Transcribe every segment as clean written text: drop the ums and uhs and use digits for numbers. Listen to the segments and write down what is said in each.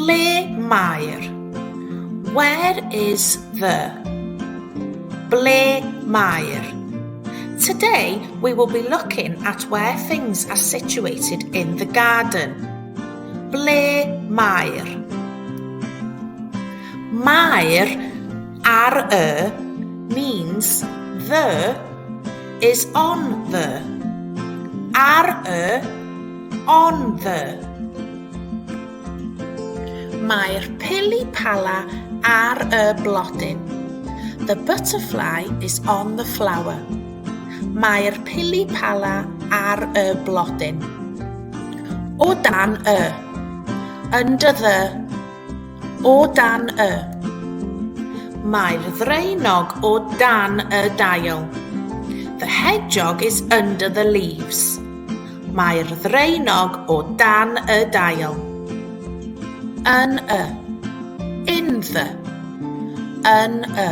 Ble mae'r? Where is the? Ble mae'r? Today we will be looking at where things are situated in the garden. Ble mae'r? Mae'r ar y means the is on the. Ar y, on the. Mae'r pili pala ar y blodyn. The butterfly is on the flower. Mae'r pili pala ar y blodyn. O dan y. Under the. O dan y. Mae'r ddraenog o dan y dail. The hedgehog is under the leaves. Mae'r ddraenog o dan y dail. Yn y. In the. Yn y.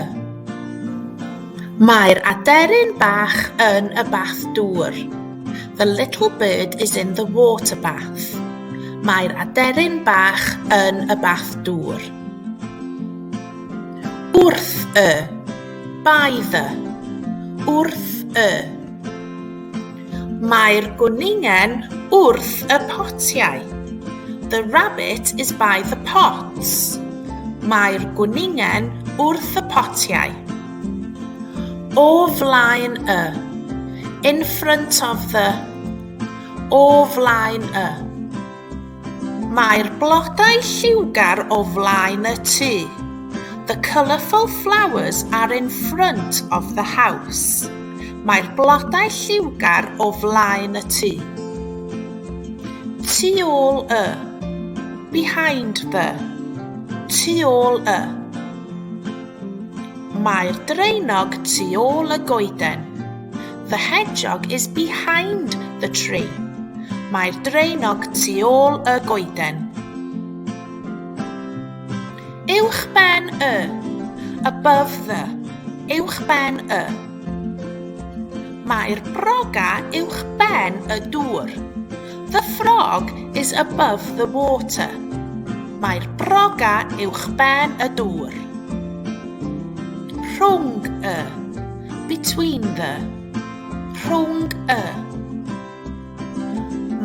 Mae'r aderyn bach yn y bath dŵr. The little bird is in the water bath. Mae'r aderyn bach yn y bath dŵr. Wrth y. By the. Wrth y. Mae'r gwningen wrth y potiau. The rabbit is by the pots. Mae'r gwningen wrth y potiau. O flaen y. In front of the. O flaen y. Mae'r blodau lliwgar o flaen y tŷ. The colourful flowers are in front of the house. Mae'r blodau lliwgar o flaen y tŷ. Tu ôl y. Behind the. Tu ôl y. Mae'r draenog tu ôl y goeden. The hedgehog is behind the tree. Mae'r draenog tu ôl y goeden. Uwch ben y. Above the. Uwch ben y. Mae'r broga uwch ben y dŵr. The frog is above the water. Mae'r broga uwch ben y dŵr. Rhwng y. Between the. Rhwng y.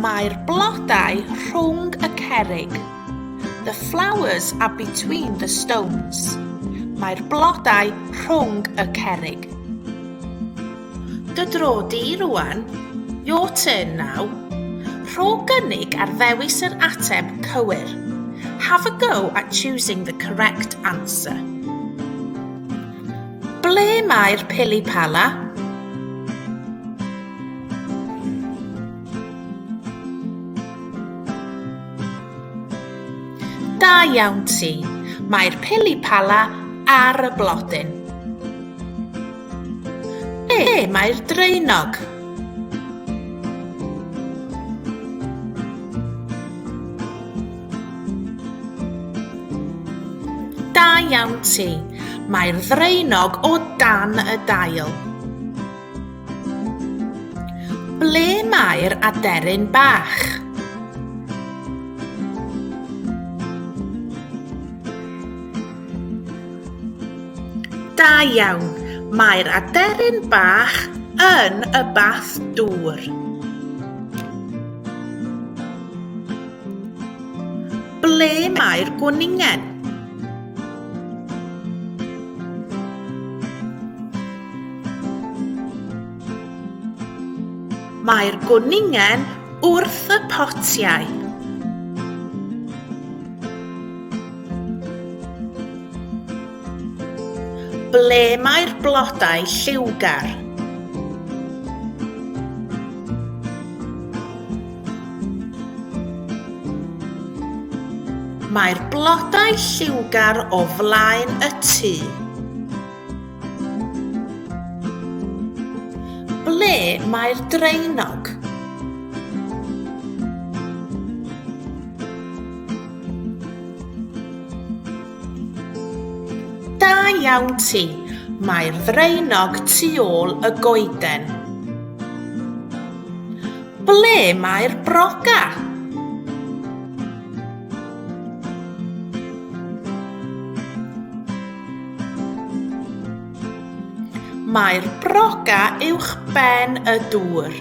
Mae'r blodau rhwng y cerrig. The flowers are between the stones. Mae'r blodau rhwng y cerrig. Dy dro di rwan. Your turn now. Rho gynnig ar ddewis yr ateb cywir. Have a go at choosing the correct answer. Ble mae'r pili pala? Da iawn ti. Mae'r pili pala ar y blodyn. Ble mae'r draenog? Da iawn ti. Mae'r ddraenog o dan y dail. Ble mae'r aderyn bach? Da iawn. Mae'r aderyn bach yn y bath dŵr. Ble mae'r gwningen? Mae'r gwningen wrth y potiau. Ble mae'r blodau lliwgar? Mae'r blodau lliwgar o flaen y tŷ. Ble mae'r draenog? Da iawn ti. Mae'r ddraenog tu ôl y goeden. Ble mae'r broga? Mae'r broga uwch ben y dŵr.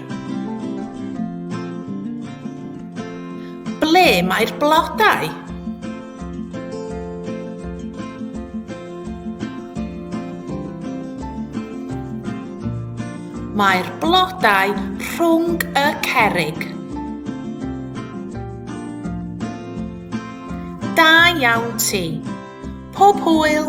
Ble mae'r blodau? Mae'r blodau rhwng y cerrig. Da iawn ti. Pob hwyl!